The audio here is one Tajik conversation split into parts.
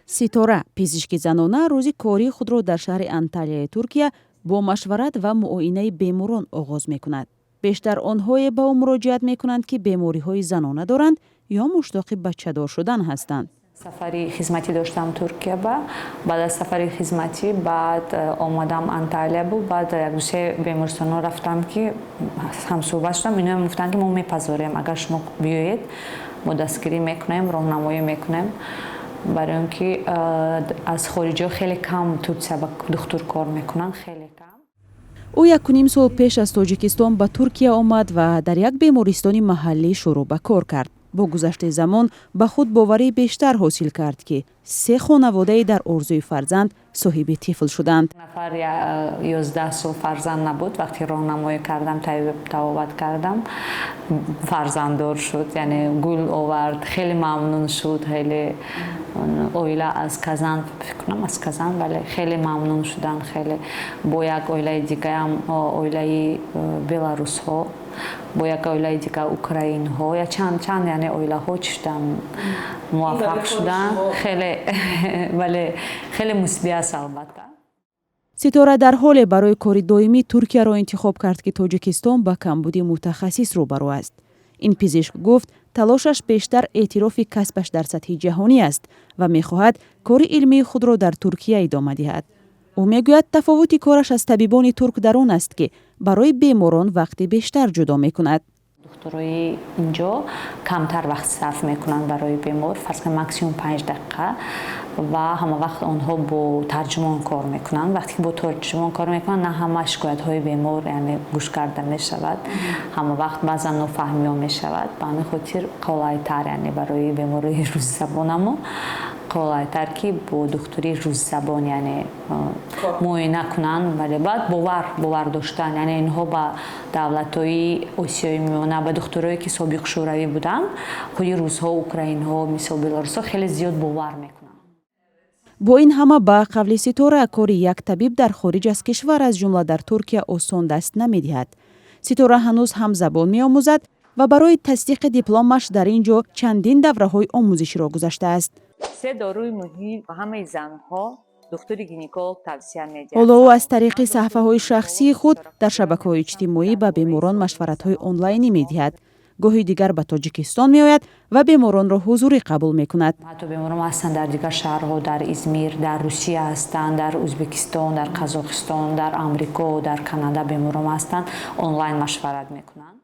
Ситора, пизишки занона, рӯзи кории худро дар шаҳри Анталияи Туркия бо машварат ва муоинаи беморон оғоз мекунад. Бештар онҳое ба ӯ муроҷиат мекунанд, ки бемориҳои занона доранд ё муштоқи бачадор шудан ҳастанд. Сафари хизматӣ доштам Туркия ба. Баъд аз сафари хизматӣ баъд омадам Анталия бу. Баъд якду-се бемористонҳо рафтам, ки ҳамсӯҳбат шудам. Иноам гуфтанд, ки мо мепазорем, агар шумо биёед, мо дастгирӣ мекунем, роҳнамоӣ мекунем, барои он ки аз хориҷиҳо хеле кам Турсия ба духтур кор мекунанд, хеле кам. Ӯ 1,5 сол пеш аз Тоҷикистон ба Туркия омад ва дар як бемористони маҳаллӣ шурӯъ ба кор кард. Бо гузашти замон ба худ боварии бештар ҳосил кард, ки се хонаводае дар орзуи фарзанд соҳиби тифл шуданд. Нафар 11 сол фарзанд набуд. Вақте роҳнамоӣ кардам, табобат кардам, фарзанддор шуд, яъне гул овард, хеле мамнун шуд. Хеле оила аз Казан, фикр кунам, аз Казан, бале, хеле мамнун шуданд, хеле. Бо як оилаи дигаам, оилаи беларусҳо, бо як оилаи дига, украинҳо, я чанд чанд, яъне оилаҳо чӣ шуданд, муваффақ шуданд хеле. Бале, хеле мусбӣ аст, албатта. Ситора дар ҳоле барои кори доимӣ Туркияро интихоб кард, ки Тоҷикистон ба камбуди мутахассис рӯбарӯ аст. Ин пизишк гуфт, талошаш бештар эътирофи касбаш дар сатҳи ҷаҳонӣ аст ва мехоҳад кори илмии худро дар Туркия идома диҳад. Ӯ мегӯяд, тафовути кораш аз табибони турк дар он аст, ки барои беморон вақти бештар ҷудо мекунад. Духтурои инҷо камтар вақт сарф мекунанд барои бемор, фарз кунед, максимум 5 дақиқа, ва ҳама вақт онҳо бо тарҷумон кор мекунанд. Вақте ки бо тарҷумон кор мекунанд, на ҳама шикоятҳои бемор, яъне, гӯш карда мешавад ҳама вақт, баъзан нофаҳмиҳо мешавад. Ба ҳамин хотир қулайтар, яъне барои беморои русзабонамо қулайтар, ки бо духтури русзабон, яъне, муоина кунанд. Вале баъд бовар доштан, яъне инҳо ба давлатҳои Осиёи Миёна, ба духтурое ки собиқ шӯравӣ буданд, худи русҳо, украинҳо, мисол, беларусҳо, хеле зиёд бовар мекунанд. Бо ин ҳама, ба қавли Ситора, кори як табиб дар хориҷ аз кишвар, аз ҷумла дар Туркия, осон даст намедиҳад. Ситора ҳанӯз ҳам забон меомӯзад ва барои тасдиқи дипломаш дар ин ҷо чандин давраҳои омӯзиширо гузаштааст. Се доруи муҳим ба ҳамаи занҳо духтури гинеколог тавсия медиҳад. Ҳоло ӯ аз тариқи саҳифаҳои шахсии худ дар шабакаҳои иҷтимоӣ ба беморон машваратҳои онлайнӣ медиҳад. Гоҳи дигар ба Тоҷикистон меояд ва беморонро ҳузурӣ қабул мекунад. Ҳатто беморон ҳастанд дар дигар шаҳрҳо, дар Измир, дар Русия ҳастанд, дар Ӯзбекистон, дар Қазоқистон, дар Амрико, дар Канада беморон ҳастанд, онлайн машварат мекунанд.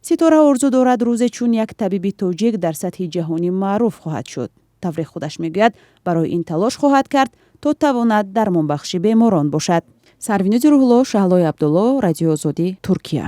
Ситора орзу дорад, рӯзе чун як табиби тоҷик дар сатҳи ҷаҳонӣ маъруф хоҳад шуд. Тавре худаш мегӯяд, барои ин талош хоҳад кард, то тавонад дармонбахши беморон бошад. Сарвинози Рӯҳулло, Шаҳлои Абдулло, Радиои Озодӣ, Туркия.